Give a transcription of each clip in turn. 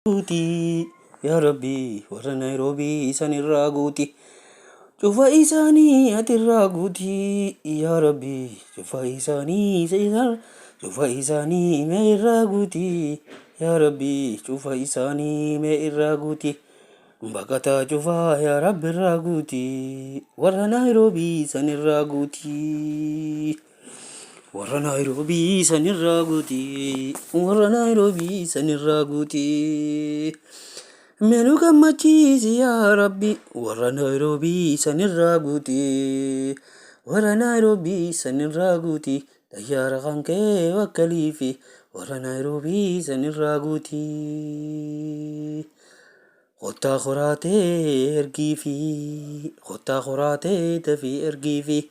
Guuti yaa Rabbi, warra Naayiroobii san irraa guuti. Cufa isaanii ati irraa guuti yaa Rabbi, cufa isaanii cufa isaanii mee irraa guuti yaa Rabbi, cufa isaanii mee irraa guuti. Baqataa cufaa yaa Rabbi irraa guuti, warra Naayiroobii san irraa guuti. Warra Naayiroobii san irraa guuti, warra Naayiroobii san irraa guuti. Mee nu gammachiisi yaa Rabbi, warra Naayiroobii san irraa guuti. Warra Naayiroobii san irraa guuti, xayyaara kan kee wakkaliifi, warra Naayiroobii san irraa guuti. Kottaa koraatee ergiifi, kottaa koraatee dafii ergiifi.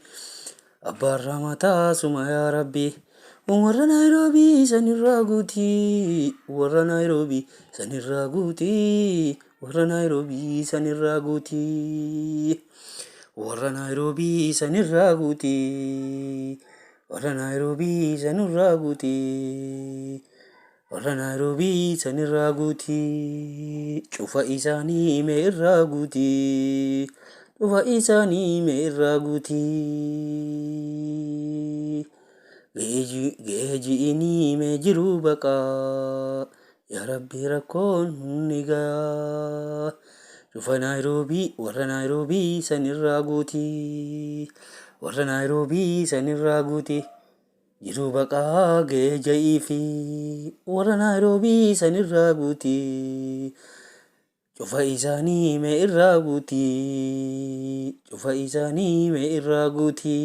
Abbaan rahmataa suma yaa Rabbi. Warra Naayiroobii san irraa guuti, warra Naayiroobii san irraa guuti, warra Naayiroobii san irraa guuti. Warra Naayiroobii san irraa guuti, warra Naayiroobii san irraa guuti. Warra Naayiroobii san irraa guuti, cufa isaanii mee irraa guuti, cufa isaanii mee irraa guuti. Ga'ee ji'inii mee jiruu baqaa, yaa Rabbi rakkoon ni gayaa. Cufa Naayiroobii, warra Naayiroobii san irraa guuti, warra Naayiroobii san irraa guuti. Jiruu baqaa ga'ee ja'iifi, warra Naayiroobii san irraa guuti. Cufa isaanii mee irraa guuti, cufa isaanii mee irraa guuti.